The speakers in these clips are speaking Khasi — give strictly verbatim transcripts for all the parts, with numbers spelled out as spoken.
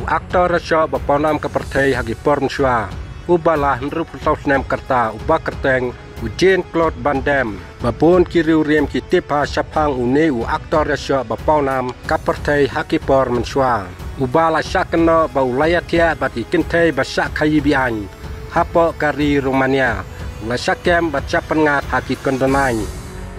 Aktor ïasoh ba pawnam ka pyrthei ha ki por mynshuwa, uba la hynriewphew saw snem ka rta, uba kyrteng u Jean-Claude Van Damme, ba bun ki riewrem ki tip ha shaphang une u aktor ïasoh ba pawnam ka pyrthei ha ki por mynshuwa, uba la shah kynnoh ba u la ïathiah bad ki kynthei ba shah khaïi be-aiñ hapoh ka ri Romania. U la shah kem bad shah pynngat ha ki kyndonain.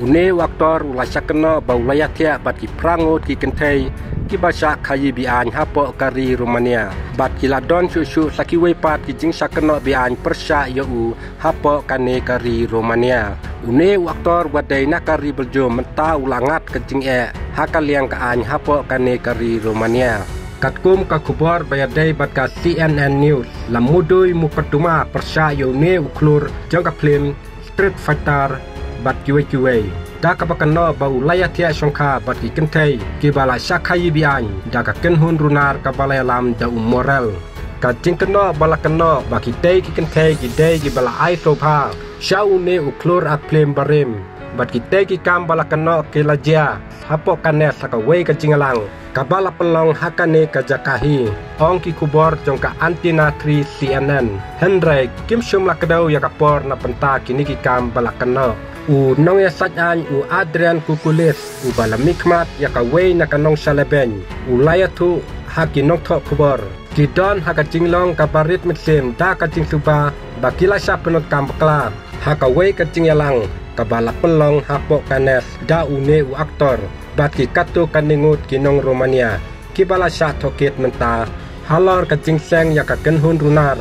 Une u aktor u la shah kynnoh ba u la ïathiah bad ki phra ngut ki kynthei kiba shah khaïi be-aiñ hapoh ka ri Romania, bad ki la don shuh shuh sa kiwei pat ki jingshah kynnoh be-aiñ pyrshah ïa u hapoh kane ka ri Romania. Une u aktor uba dei na ka ri Belgium mynta u la ngat ka jingeh ha ka liang ka aiñ hapoh kane ka ri Romania. Katkum ka khubor ba ïadei bad ka C N N News, la mudui mukotduma pyrshah ïa une u khlur jong ka phlim Street Fighter bad kiwei kiwei, da kaba kynnoh ba u la ïathiah shongkha bad ki kynthei kiba la shah khaïi be-aiñ da ka kynhun runar kaba la ïalam da u Morel. Ka jingkynnoh ba la kynnoh ba kitei ki kynthei ki dei kiba la ai sngewbha sha une u khlur ak phlim barim, bad kitei ki kam ba la kynnoh ki la jia hapoh Cannes ha kawei ka jingïalang kaba la pynlong ha kane ka jaka hi, ong ki khubor jong ka Antena three C N N. Hynrei kim shym la kdew ïa ka por na bynta kine ki kam ba la kynnoh. U nongïasaid aiñ u Adrian Kukulis, uba la mihkhmat ïa kawei na ka nongshalebeiñ, u la ïathuh ha ki nongthoh khubor, ki don ha ka jinglong kaba rit mynsiem da ka jingsuba ba ki la shah pyndonkam bakla ha kawei ka jingïalang kaba la pynlong hapoh Cannes da une u aktor bad ki katto katne ngut ki nong Romania kiba la shah tohkit mynta halor ka jingseng ïa ka kynhun runar,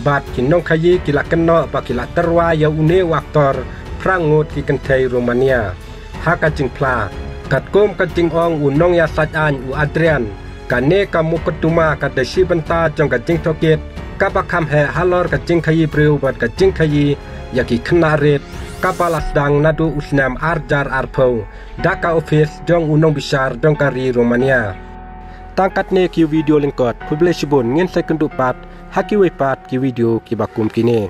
bad ki nongkhaïi ki la kynnoh ba ki la tyrwa ïa une u aktor phra ngut ki kynthei Romania. Ha ka jingphla, katkum ka jingong u nongïasaid aiñ u Adrian, kane ka mukotduma ka dei shi bynta jong ka jingtohkit kaba kham heh halor ka jingkhaïi briew bad ka jingkhaïi ïa ki khynnah rit, kaba la sdang naduh u snem ar hajar arphew da ka ophis jong u nongbishar jong ka ri Romania. Tang katne ki video lyngkot, khublei shibun, ngin sa ïakynduh pat ha kiwei pat ki video kiba kum kine.